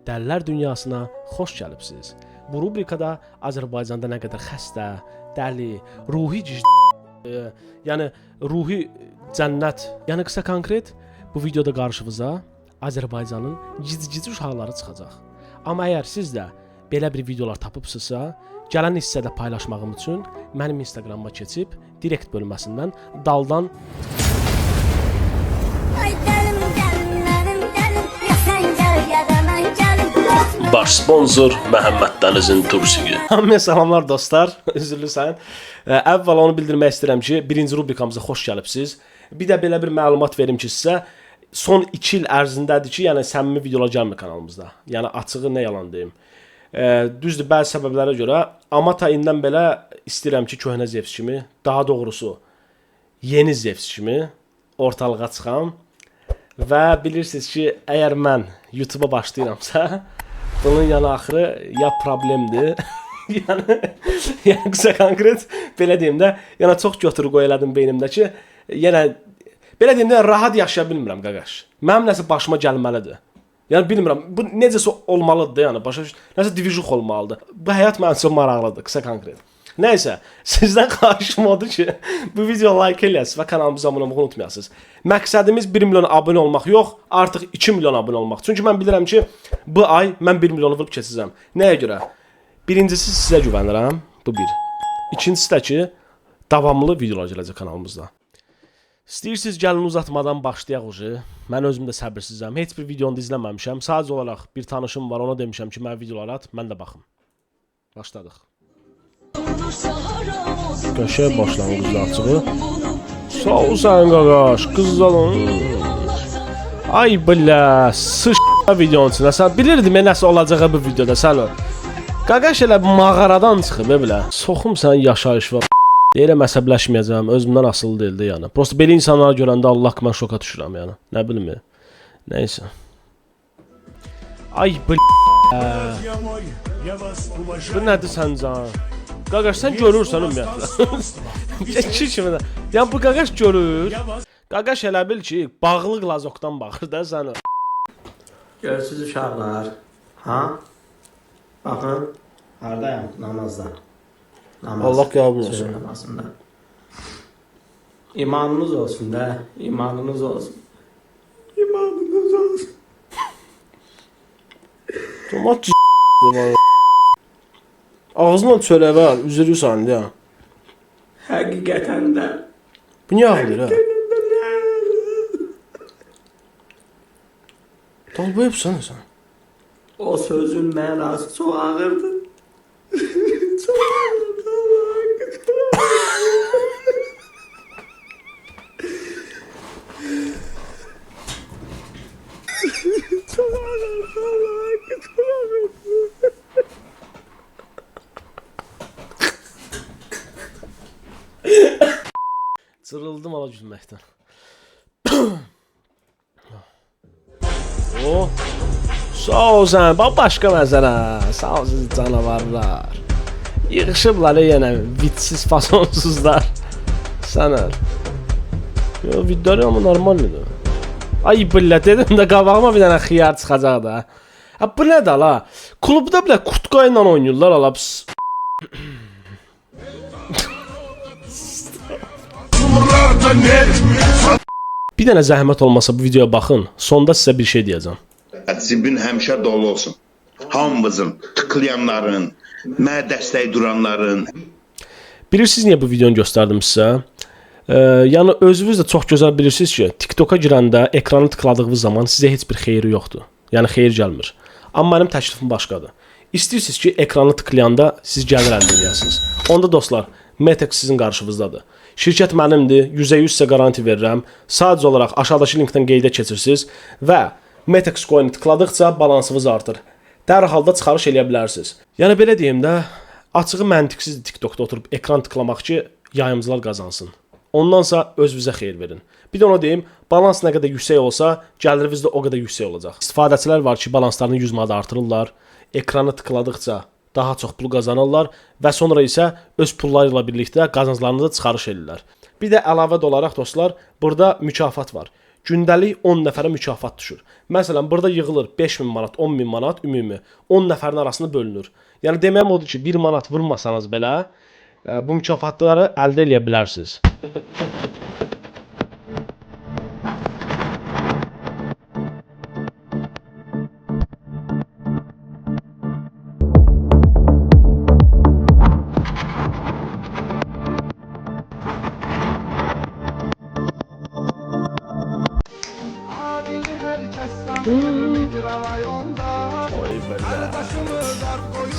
Dəlilər dünyasına xoş gəlibsiz. Bu rubrikada Azərbaycanda nə qədər xəstə, dəli, ruhi yəni ruhi cənnət, yəni qısa konkret bu videoda qarşınıza Azərbaycanın gic-gic uşaqları çıxacaq. Amma əgər siz də belə bir videolar tapıbsınızsa, gələn hissədə paylaşmağım üçün mənim Instagramıma keçib direkt bölməsindən daldan Ay dəlim dəlim mənim dəlim ya sən gəl ya da mən gəlim. Baş sponsor Məhəmməd Dənizin Tursiqi. Hamıya salamlar dostlar. Üzrlü sayın. Əvvəla onu bildirmək istəyirəm ki, birinci rubrikamıza xoş gəlibsiz. Bir də belə bir məlumat verim ki sizə, son 2 il ərzindədir ki, yəni səmimi videolar gəlmir kanalımızda. Yəni açığı nə yalan deyim. Düzdür, bəzi səbəblərə görə, amma ta indən belə istəyirəm ki, köhnə Zevs kimi, daha doğrusu yeni Zevs kimi ortalığa çıxam. Və bilirsiniz ki, əgər mən YouTube-a başlayıramsa, bunun yəni axırı ya problemdir. yəni qısa konkret belə deyim də, yəni çox götür qoy elədim beynimdə ki, yəni belə deyim də rahat yaşaya bilmirəm qaqaş. Mənim nəsə başıma gəlməlidir. Yəni bilmirəm, bu necəsə olmalıdır da, yəni başa düş, nəsə divijuq olmalıdır. Bu həyat mənim üçün maraqlıdır, qısa konkret. Nəysə, sizdən xahişim odur ki, bu videoya like eləyəsiniz və kanalımıza abunə olmağı unutmayasınız. Məqsədimiz 1 milyon abunə olmaq yox, artıq 2 milyon abunə olmaq. Çünki mən bilirəm ki, bu ay mən 1 milyonu vurub keçəcəm. Nəyə görə? Birincisi sizə güvənirəm, bu bir. İkincisi də ki, davamlı videolar gələcək kanalımızda. İstəyirsiniz gəlin uzatmadan başlayaq ucu. Mən özüm də səbirsizəm. Heç bir videonu da izləməmişəm. Sadəcə olaraq bir tanışım var, ona demişəm ki, mənə videolar at, mən də baxım. Başladıq. Qəşəng başlanğıcdır açığı. Sağ ol sən qaqaş, qız alın. Ay bilə, sıç videonun içinə. Sən bilirdim nəsə olacağı bu videoda sən o. Qaqaş elə mağaradan çıxıb belə. Soxum sən yaşayış var. Deyirəm əsəbləşməyəcəm, özümdən asılı deyildi yəni. Prosta belə insanları görəndə Allah mən şoka düşürəm yəni. Nə bilim. Nəysə. Ay bilə. Bu nədir sən can? Qaqaş sən görürsən ümumiyyətlə. Keçi kimi də. Yəni bu qaqaş görür. Qaqaş elə bil ki, bağlı qlazokdan baxır da sən. Görürsünüz uşaqlar. Ha? Baxın, hardayam? Namazda. Namaz. Allah qəbul olsun. Sözün namazında. İmanınız olsun da, imanınız olsun. İmanınız olsun. Tomat Ağzından çörək var, üzülürsən deyə. Həqiqətən də. Bu niyə ağlayır ha? Dalbayıbsan sən. O sözün mənası çox ağırdı. Çox ağırdı. Allah'ım. Çox ağırdı. Allah'ım. Çox ağırdı. Cırıldım ala gülməkdən. Oh. Sağ ol sən, bax başqa məsələ. Sağ ol siz canavarlar. Yığışıblar yenə vitsiz fasonsuzlar. Sən öl. Yo, vidləri amma normaldır. Ay bilə dedim də qabağıma bir dənə xiyar çıxacaq da. Ha bu nədir ala? Klubda belə kurtka ilə oynayırlar ala. Pis. Bir dənə zəhmət olmasa bu videoya baxın. Sonda sizə bir şey deyəcəm. Cibin həmişə dolu olsun. Hamımızın, tıklayanların, mənə dəstək duranların, Bilirsiniz niyə bu videonu göstərdim sizə? Yəni özünüz də çox gözəl bilirsiniz ki, TikToka girəndə ekranı tıkladığınız zaman sizə heç bir xeyri yoxdur. Yəni xeyir gəlmir. Amma mənim təklifim başqadır. İstəyirsiniz ki, ekranı tıklayanda siz gəlir əldə edəsiniz. Onda dostlar, Metex sizin qarşınızdadır. Şirkət mənimdir, 100% sizə garanti verirəm. Sadəcə olaraq aşağıdakı linkdən qeydə keçirsiniz və Metex coin-i tıkladıqca balansınız artır. Dərhal da çıxarış eləyə bilərsiniz. Yəni belə deyim də, açığı məntiqsizdir TikTokda oturub ekran tıklamaq ki, yayımcılar qazansın. Ondansa özünüzə xeyir verin. Bir də ona deyim, balans nə qədər yüksək olsa, gəliriniz də o qədər yüksək olacaq. İstifadəçilər var ki, balanslarını 100 manat artırırlar. Ekranı tıkladıqca daha çox pul qazanırlar və sonra isə öz pulları ilə birlikdə qazanclarını da çıxarış edirlər. Bir də əlavə də olaraq dostlar, burada mükafat var. Gündəlik 10 nəfərə mükafat düşür. Məsələn, burada yığılır 5000 manat, 10000 manat ümumi. 10 nəfərin arasında bölünür. Yəni deməyim odur ki, 1 manat vurmasanız belə bu mükafatları əldə eləyə bilərsiniz.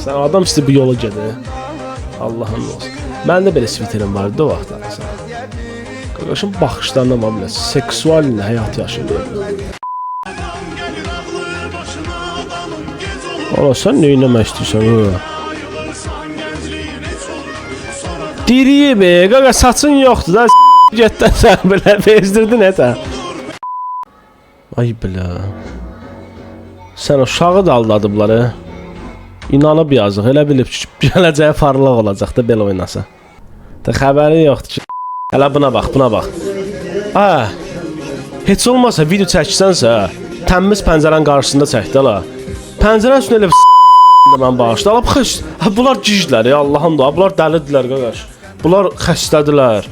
Sən adam istəyir bu yola gedir. Allahın olsun. Mənim də belə sviterim vardı o vaxtlar. Qardaşım baxışlarına bax belə seksual həyat yaşayır. Ola sən nə etmək istəyirsən? Hı? Diriyi be, qaqa saçın yoxdur da get də sən belə bezdirdin etə. Ay belə. Sən uşağı da aldadıblar. İnanıb yazıq, elə bilib ki, gələcəyi parlaq olacaq da belə oynasa. Da xəbəri yoxdur ki. Hələ buna bax, buna bax. Ha. Heç olmasa video çəksənsə, təmiz pəncərənin qarşısında çək də la. Pəncərənin üstünə elə mən bağışla. Ala xəst. Ha bunlar gicdilər ya Allahın da. Bunlar dəlidirlər qardaş. Bunlar xəstədirlər.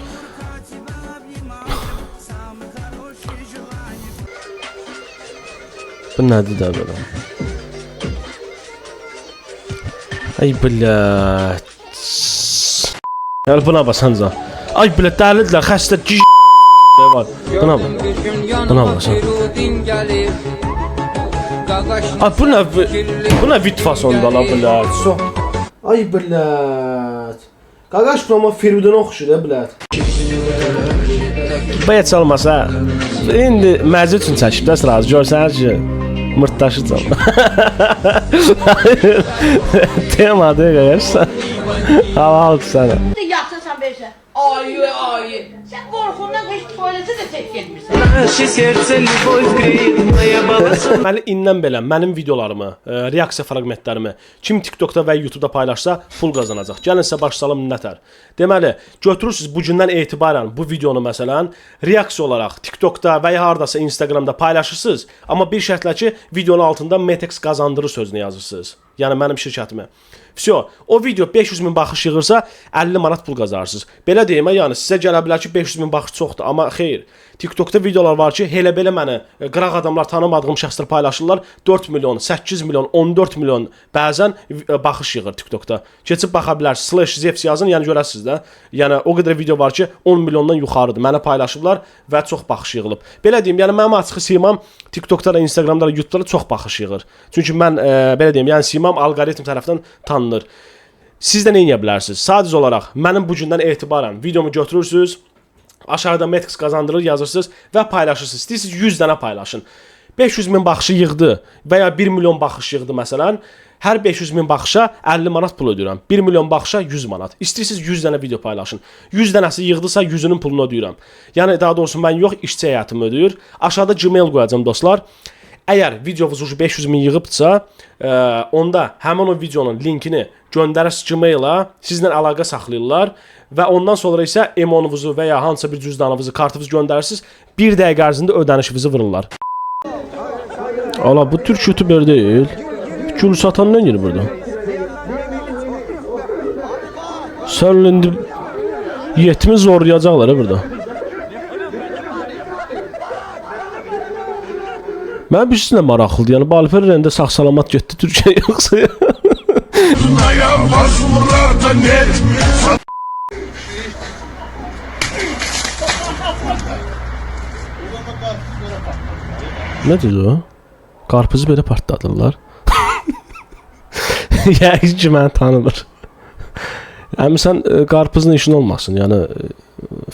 Bu nədir də belə? Ay bilə. Gəl buna basanca. Ay bilə dəlidirlər, xəstə gic var. Buna bax. Buna bax. Ay bu nə bu nə vit fasonda la bilə. Ay bilə. Qaqaş bu amma Firuduna oxşuyur bilə. Bu heç olmasa indi məzə üçün çəkib də sırazı görsəniz ki mırtdaşıcan. Temadır qaqaş. Halaldır sənə. Yatırsan versən. Ayı, ayı. Sən qorxundan heç tualetə də tək getmirsən. Deməli, indən belə mənim videolarımı, reaksiya fraqmentlərimi kim TikTokda və YouTube'da paylaşsa pul qazanacaq. Gəlin sizə baş salım nətər. Deməli, götürürsüz bu gündən etibarən bu videonu məsələn reaksiya olaraq TikTokda və ya hardasa Instagramda paylaşırsınız, amma bir şərtlə ki, videonun altında Metex qazandırır sözünü yazırsınız. Yəni mənim şirkətimi. Vsyo, o video 500 min baxış yığırsa 50 manat pul qazanırsınız. Belə deyim, yəni sizə gələ bilər ki 500 min baxış çoxdur, amma xeyr. TikTokda videolar var ki, elə belə məni qıraq adamlar, tanımadığım şəxslər paylaşırlar. 4 milyon, 8 milyon, 14 milyon bəzən baxış yığır TikTokda. Keçib baxa bilərsiniz. /Zevs yazın, yəni görəsiniz də. Yəni o qədər video var ki, 10 milyondan yuxarıdır. Mənə paylaşıblar və çox baxış yığılıb. Belə deyim, yəni mənim açığı simam TikTokda da, Instagramda da, YouTube'da da çox baxış yığır. Çünki mən belə deyim, yəni simam alqoritm tərəfindən tanınır. Siz də nə edə bilərsiniz? Sadəcə olaraq mənim bu gündən etibarən videomu götürürsünüz, aşağıda Metex qazandırır yazırsınız və paylaşırsınız. İstəyirsiniz 100 dənə paylaşın. 500 min baxışı yığdı və ya 1 milyon baxış yığdı məsələn. Hər 500 min baxışa 50 manat pul ödəyirəm. 1 milyon baxışa 100 manat. İstəyirsiniz 100 dənə video paylaşın. 100 dənəsi yığdısa 100-ünün pulunu ödəyirəm. Yəni daha doğrusu mən yox, işçi heyətim ödəyir. Aşağıda Gmail qoyacağam dostlar. Əgər videonuz 500 min yığıbdırsa, onda həmin o videonun linkini göndərirsiniz Gmail-a, sizlə əlaqə saxlayırlar və ondan sonra isə emonunuzu və ya hansısa bir cüzdanınızı, kartınızı göndərirsiniz, bir dəqiqə ərzində ödənişinizi vururlar. Ala, bu türk YouTuber deyil. Gül satan nə edir burada? Sən indi yetimi zorlayacaqlar burada. Mən bir şeylə maraqlıdır. Yəni Balifer rəndə sağ-salamat getdi Türkiyəyə yoxsa? Nə dedi o? Qarpızı belə partladırlar. Yəqin ki, məni tanımır. Əmi sən qarpızın işin olmasın. Yəni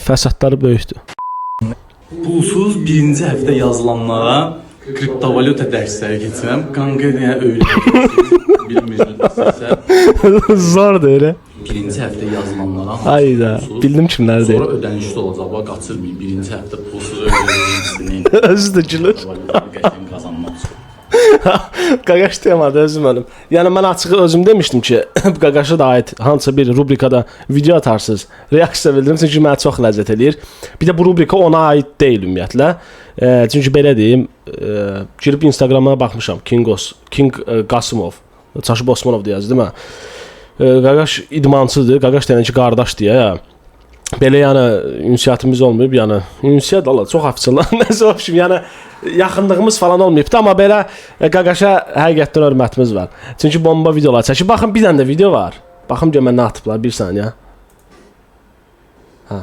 fəsadları böyükdür. Pulsuz birinci həftə yazılanlara kriptovalyuta dərsləri keçirəm. Konkret yəni öyrənirsiniz. Bilmirsiniz. Zordur elə. Birinci həftə yazılanlara Ayda, bildim kimlər deyil. Sonra ödənişli olacaq. Bax qaçırmayın. Birinci həftə pulsuz öyrənəcəksiniz. Özü də gülür. Kriptovalyutanı qəşəng qazanmaq üçün. Qaqaş temadır özüm ölüm. Yəni mən açığı özüm demişdim ki, bu Qaqaşa da aid hansısa bir rubrikada video atarsınız. Reaksiya bildirim çünki mənə çox ləzzət eləyir. Bir də bu rubrika ona aid deyil ümumiyyətlə. Çünki belə deyim, girib Instagrama baxmışam. Kingos, King Qasımov, Çaşıb Osmanov deyə yazdı, değil mi? Qaqaş idmançıdır. Qaqaş deyən ki, qardaş deyə. Ya. Belə yəni ünsiyyətimiz olmayıb, yəni ünsiyyət Allah çox hafizələr. Nəsə vəbşim, yəni yaxınlığımız falan olmayıb da, amma belə Qaqaşa həqiqətən hörmətimiz var. Çünki bomba videolar çəkir. Baxın bir dənə də video var. Baxım görmə nə atıblar bir saniyə. Hə.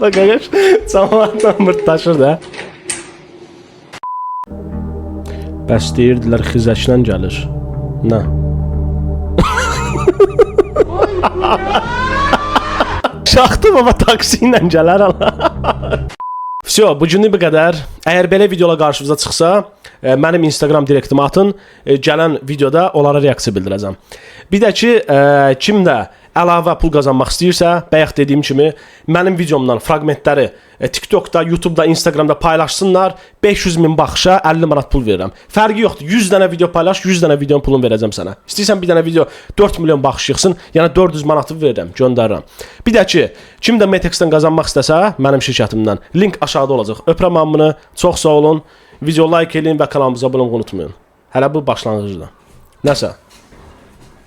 Qaqaş camaatdan mırtdaşır da. Bəs deyirdilər xizəklə gəlir. Nə? Şaxtı baba taksi ilə gələr ala. Vsyo, bu günlük bu qədər. Əgər belə videolar qarşınıza çıxsa, mənim Instagram direktimə atın. Gələn videoda onlara reaksiya bildirəcəm. Bir də ki, kim də əlavə pul qazanmaq istəyirsə, bayaq dediyim kimi mənim videomdan fraqmentləri TikTokda, YouTube'da, Instagramda paylaşsınlar. 500 min baxışa 50 manat pul verirəm. Fərqi yoxdur. 100 dənə video paylaş, 100 dənə videonun pulunu verəcəm sənə. İstəyirsən bir dənə video 4 milyon baxış yığsın, yəni 400 manatı verirəm, göndərirəm. Bir də ki, kim də Metex-dən qazanmaq istəsə, mənim şirkətimdən link aşağıda olacaq. Öpürəm hamını. Çox sağ olun. Video like eləyin və kanalımıza abunə olmağı unutmayın. Hələ bu başlanğıcdır. Nəsə.